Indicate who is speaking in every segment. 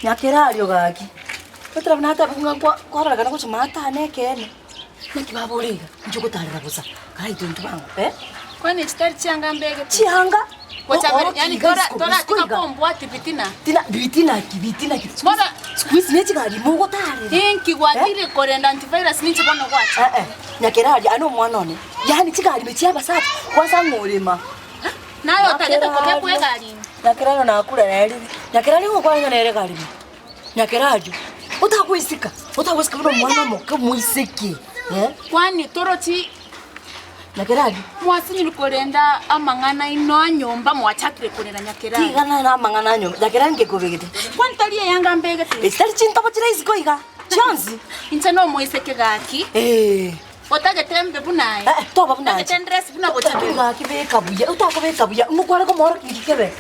Speaker 1: Nyakerario gaki, ekero buna nateba ng'a kwa kwarorekana gochia maatane ekeene, naki babore iga, inche ogotarera bosa, kae intwe intwe bango eh.
Speaker 2: Kwani echi tari chianga mbegete?
Speaker 1: Chianga,
Speaker 2: Gocha
Speaker 1: okoro
Speaker 2: bere, yani
Speaker 1: iga
Speaker 2: tora
Speaker 1: isiko,
Speaker 2: tora
Speaker 1: isiko
Speaker 2: tiga
Speaker 1: iga.
Speaker 2: kombwati bitina.
Speaker 1: Tina bitina ki, bitina ki,
Speaker 2: Bono
Speaker 1: siku hizi ne chigari mogotarera.
Speaker 2: inki gwatire korenda antivirus ninche bono gwacha.
Speaker 1: Eh eh, Nyakerario aye nomwana one, yaani chigari ime chia abasacha, kwanza ng'orema.
Speaker 2: Naye otagete kobekwa egari ime.
Speaker 1: Nyakerario nakure nerire, Nyakerario ngokwana ng'a nere egari ime, Nyakerario, otagoisika, otagoisika buna omwana omoke omoiseke eh.
Speaker 2: Kwani torochi
Speaker 1: Nyakerario.
Speaker 2: Mwasinyire korenda amang'ana aino a nyomba mwachakire korera Nyakerario.
Speaker 1: Tiga nere amang'ana a nyomba, Nyakerario nkekobegete.
Speaker 2: Kwani tari eyanga mbegete?
Speaker 1: Echio tari chintobo chire isiko iga, chionsi.
Speaker 2: Inche nomoiseke gaki.
Speaker 1: Eh.
Speaker 2: Otagete mbe buna aye.
Speaker 1: Eh, eh, toba buna
Speaker 2: Otagete
Speaker 1: inche.
Speaker 2: ndress buna gocha
Speaker 1: Lakini
Speaker 2: buna.
Speaker 1: gaki beka buya, otakobeka buya, ngokware komorokia inki kebe?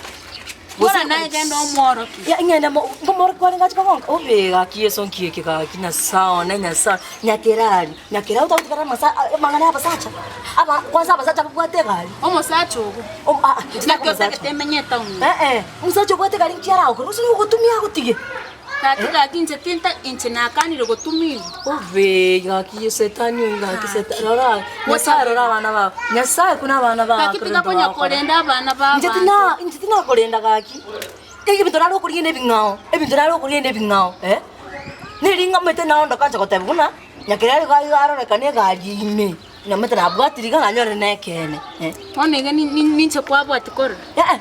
Speaker 2: Bora naye genda omworokie.
Speaker 1: Ya ing'ende mo ngomorokia kware ngache kogonka, obe gaki Yeso nki eke gaki Nyasae one Nyasae, nyakerari, nyakerari otagotigara amasa amang'ana ya abasacha, aba kwanza abasacha babwate egari.
Speaker 2: Omosacha ogo.
Speaker 1: Om aa inche
Speaker 2: Naki
Speaker 1: omosacha.
Speaker 2: otagete emenye etown ime.
Speaker 1: Eh eh, omosacha obwate egari nki aragokore, gose nogotumia agotige.
Speaker 2: Gaki gaki inche tinta inche nakanire gotumiwa.
Speaker 1: Obe gaki ye setani oyo gaki setani rora Nyasaye rora abana bao Nyasaye kuna abana bao
Speaker 2: Gaki tiga konya korenda abana ba
Speaker 1: inche
Speaker 2: abanto.
Speaker 1: tina inche tinakorenda gaki ebinto nare okorigia na ebing'ao ebinto nare okorigia na ebing'ao eh neri ng'amete naondoka nche goteba buna nyakera iga iga arorekane egari ime. Namanyete nabwatire iga nanyore nekeene, eh.
Speaker 2: Bono iga ninche kwabwati korora.
Speaker 1: Eh,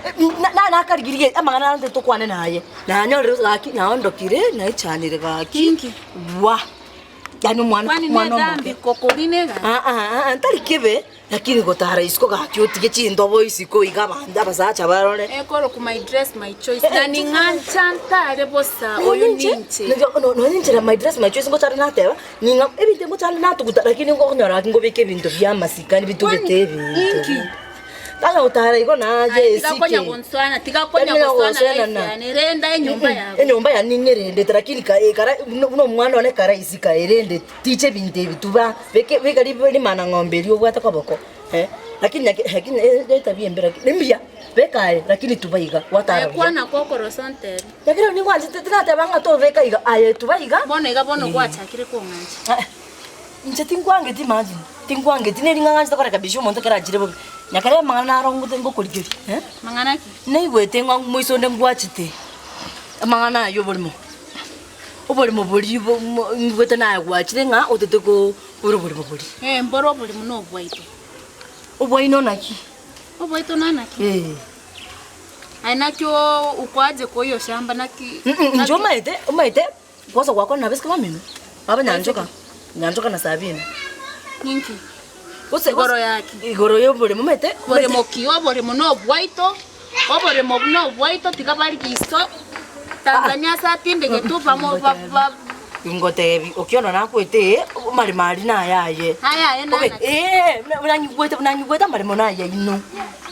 Speaker 1: nakarigirie amang'ana ande tokwane naye, nanyorire gaki naondokire, naichanire gaki.
Speaker 2: Inki?
Speaker 1: Bwa! Yaani omwana
Speaker 2: Kwani
Speaker 1: omwana omoke.
Speaker 2: nedhambi kokorina egari?
Speaker 1: Ah ah ah, ntari kebe, lakini gotara isiko gaki otige chindobo isiko iga abanto abasacha barore.
Speaker 2: Ekorokwa my dress my choice na ning'ancha ntare bosa oyo ninche.
Speaker 1: Nonye inche na my dress my choice ngochare nateba, Ning'a ebinto ngochande natuguta lakini nkonyora aki ngobeka ebinto bia amasikani bitugete ebinto.
Speaker 2: Inki?
Speaker 1: Tanya gotara igo naye
Speaker 2: Aye, tiga
Speaker 1: esike.
Speaker 2: konya gonsoana, tiga konya
Speaker 1: Tari konya
Speaker 2: gosoana life
Speaker 1: gosoanana.
Speaker 2: yane, renda enyomba yago.
Speaker 1: Enyomba yane ning'erendete lakini ka ekara buna buna omwana one kara isika erende tiche ebinto ebi tuba beke beka ribe rimana ng'ombe erio obwate koboko eh, lakini naki lakini etabia embe lakini mbuya beka aye lakini tuba iga gwatara
Speaker 2: Aye
Speaker 1: buya.
Speaker 2: kwana kokorosa ontebi.
Speaker 1: Lakini ningwanchete tinateba ng'a tobeka iga, aye tuba iga.
Speaker 2: Bono iga bono gwachakire kong'ancha.
Speaker 1: Eh, inche tinkwangeti imagine, tinkwangeti neri ng'a ng'anchete korekebisha omonto ekero achire bobe. Nyakare amang'ana naro ngote ngokorigeria eh.
Speaker 2: Mang'ana ki?
Speaker 1: Naigwete ng'a moiso onde ngwachete, amang'ana aywo oborimo, oborimo boria bo mo ngigwete naye gwachire ng'a otete ko bore oborimo boria.
Speaker 2: Eh, mbore oborimo na obwaito.
Speaker 1: Obwaino naki?
Speaker 2: Obwaito nanaki?
Speaker 1: Eh.
Speaker 2: Aye naki okwaje koyia oshamba naki
Speaker 1: Inche omaete, omaete kwanza gwakwana na abasike bamino, baba Nyanchoka, Nyanchoka na Sabina.
Speaker 2: Ninki?
Speaker 1: Gose
Speaker 2: Igoro yaki?
Speaker 1: Igoro ya oboremo omanyete.
Speaker 2: Boremo ki? Oboremo na obwaito, oboremo buna obwaito tiga barigie iso Tanzania ase atindegete obamo ba ba.
Speaker 1: Ngotebi, okiona nakwete ee, amaremo aria naye aye.
Speaker 2: Aye aye
Speaker 1: Obe,
Speaker 2: nanaki?
Speaker 1: ee, buna buna nyigwete buna nyigwete amaremo naye aino.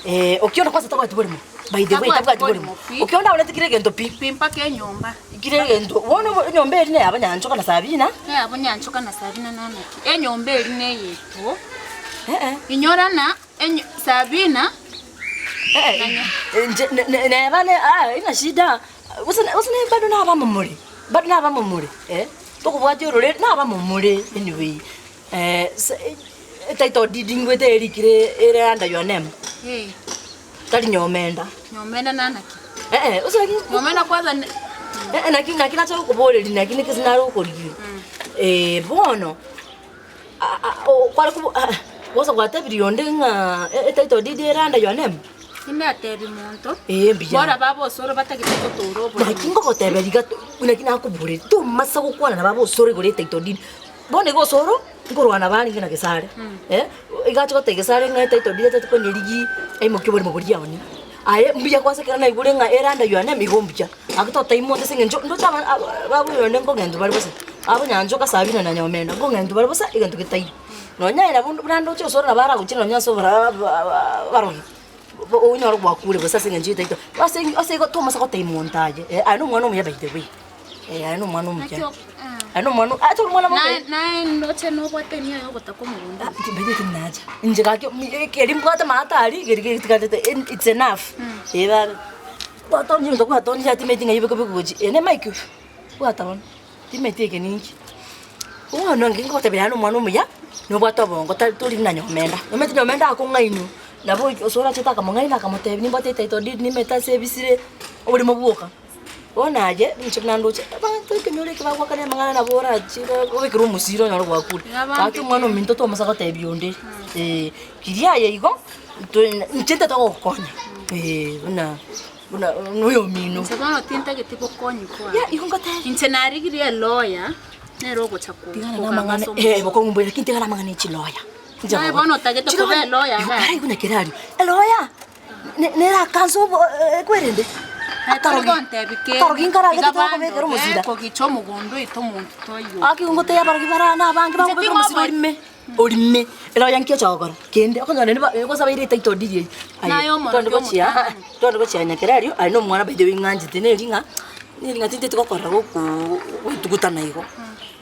Speaker 1: Eh, okiona kwanza tabwati boremo, by the way
Speaker 2: Tabwati
Speaker 1: tabwati boremo.
Speaker 2: boremo pi.
Speaker 1: Okiona aoneti kera egento pi.
Speaker 2: Pi mpaka enyomba.
Speaker 1: Kera egento, bono obo enyomba eria neyabo Nyanchoka na Sabina.
Speaker 2: Neyabo Nyanchoka na Sabina nanaki? Enyomba eria neyeto.
Speaker 1: Eh eh.
Speaker 2: Inyora na enyo Sabina.
Speaker 1: Eh eh, inche ne- ne- neba ne ah ina shida, gose gose ne bado nabamomore. Bado nabamomore eh, tokobwatia ororeri nabamomore anyway eh, se etitle deed ngwete erikire ere under your name,
Speaker 2: Eh,
Speaker 1: tari nyomenda.
Speaker 2: Nyomenda nanaki?
Speaker 1: Eh eh, ose naki
Speaker 2: Nyomenda kwanza ne
Speaker 1: eh eh naki naki nacha gokoboreria naki neke nare gokorigia. Bono, a- a- o kware kobo ah bosa gwatebirie onde ng'a etitle deed ere under your name?
Speaker 2: Tindatebi monto,
Speaker 1: Ee, mbuya.
Speaker 2: bora baba osoro batagete gotoora oborimo.
Speaker 1: Naki ngogoteberia iga naki nakoboreria, tomasa gokwana na baba osoro igoro etitle deed. Bono iga osoro, nkorwana barenge na Gesare, eh, iga ache gotebia Gesare ng'a etitle deed etete konyerigi, aimokie oborimo boria aonie. Aye mbuya kwansa ekero naigure ng'a ere under your name igo mbuya. Ake totebia monto ase eng'encho ndoche aba aba baba oyonde nkogentwa bare bosa, abwo Nyanchoka Sabina na Nyomenda, nkogentwa bare bosa egento getaiyo. Nonya aye nabo buna ndoche osoro nabo aragochire nonya ase obora abarogi, onyore gwakure bosa ase eng'encho etaito. Ase ase igo tomasa gotebia monto aye, eh aye na omwana omuya by the way, eh aye na omwana omuya, aye na omwana aye tori omwana mobe.
Speaker 2: Naye ndoche nobwate enia yogotaka omogondo.
Speaker 1: Ah by the way tinacha, inche gaki ekeri mbwate maate aria, keri getigarete it's enough, eh baba. Gwatonyire ebinto gwatonyire atimeti ng'a ebikobe gochi, eye ne mic bwata bono, timeti eke ninki. Bono nki ngogotebia yaani omwana omuya, nobwate obongo tari tori buna nyomenda, omanyete nyomenda akong'ainwa, nabo ose orachete akamong'aina akamotebia nimbwate etitle deed nimanyete ase ebisire, oborimo bwoka. Bono aye, inche buna ndoche, abanto ekenyoro eke bagwakana amang'ana nabo orache obekerwe omosira onyore gwakure. Gaki omwana ominto tomosa gotebia onde, eh, riria aye igo, toe inche ntete gogokonya, eh, buna buna noyomino.
Speaker 2: Inche bono tintageti bokonyi
Speaker 1: Ya,
Speaker 2: kwane.
Speaker 1: igo ngotebia.
Speaker 2: Inche narigirie eloya, nere ogocha ko-
Speaker 1: Tigana na
Speaker 2: kogamba
Speaker 1: amang'ana
Speaker 2: ase omochie.
Speaker 1: eh, bokong'u mbuya, lakini tigana amang'ana ya chiloya. Inche
Speaker 2: Naye
Speaker 1: gogote-
Speaker 2: bono otagete
Speaker 1: Chiloya,
Speaker 2: koba eloya
Speaker 1: igo
Speaker 2: iga.
Speaker 1: kare igo naki erario, eloya. Nere akansa obo ekwerende.
Speaker 2: Tori gontebi kende.
Speaker 1: Akarogi nkaragete
Speaker 2: Tiga
Speaker 1: tokobekera
Speaker 2: bandoge
Speaker 1: omosira.
Speaker 2: kogicha omogondo oito omonto toiyo.
Speaker 1: Aki ngotebia abarogi bare na abange bagobekera omosira orime orime eroya nki ocha gokora kende okonyora naende ba gose abaire etitle deed eywo. Aye
Speaker 2: Naye omorogi
Speaker 1: twende gochia
Speaker 2: omotang'ani.
Speaker 1: twende gochia nyakererio aye na omwana by the way ng'anchete neri ng'a neri ng'a tinteti gokora gokoo goitugutana igo.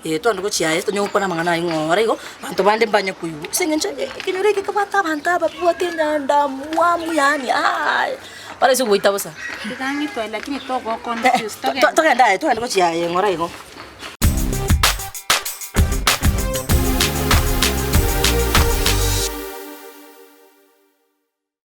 Speaker 1: Eh, twande gochia aye tonyare gokwana amang'ana ayio ng'a ore igo, abanto bande mbanye koigwa. Ase eng'encho ekenyoro eke kebwate abanto ababwate enyanda mwamu yaani aye, bare ase ogoita bosa.
Speaker 2: Tiga ng'itoe lakini
Speaker 1: Eh,
Speaker 2: togoconfuse
Speaker 1: to-
Speaker 2: togende.
Speaker 1: togende aye, togende gochia aye ng'ora igo.